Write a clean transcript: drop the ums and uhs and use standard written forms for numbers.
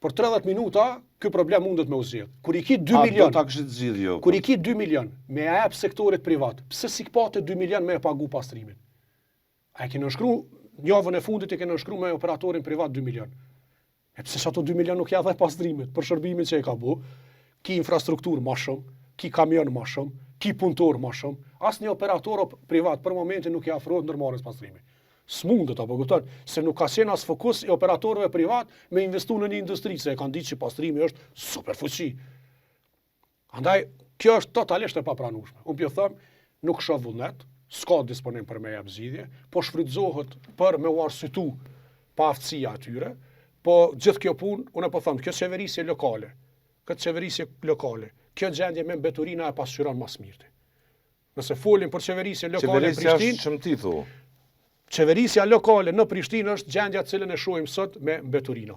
Për 30 minuta, ky problem mundet me u zgjidh. Kur i ki 2 A milion, do ta kishit zgjidh jo? kur i ki 2 milion, me ja jep sektorit privat, pse si pate 2 milion me e pagu pastrimin? A e ke nënshkru, javën e fundit e ke nënshkru me operatorin privat 2 milion. E pse që ato 2 milion nuk ja dhe pastrimit për shërbimin që e ka bu? Ki infrastrukturë ma shumë, ki kamion ma shumë, ki punëtor ma shumë. Asnjë operator op privat për momentin nuk i afrohet ndërmarrjes pastrimi. S'mundet, apo kupton, se nuk ka qenë as fokus i operatorëve privat me investu në një industri, se e kanë ditë që pastrimi është super fuqi. Andaj, kjo është totalisht e papranueshme. Unë po ju them, nuk shoh vullnet, s'ka disponim për me jap zgjidhje, po shfrytëzohet për me u arsytu paaftësia atyre, po gjithë kjo punë, unë po them, kjo qeverisje lokale, këtë qeverisje lokale, kjo gjendje me mbeturina e pasqyron mas mirti. Nëse folim për qeverisje lokale në Qeverisja Prishtinë, është shëmti, thu. qeverisja lokale në Prishtinë është gjendja të cilën e shohim sot me mbeturina.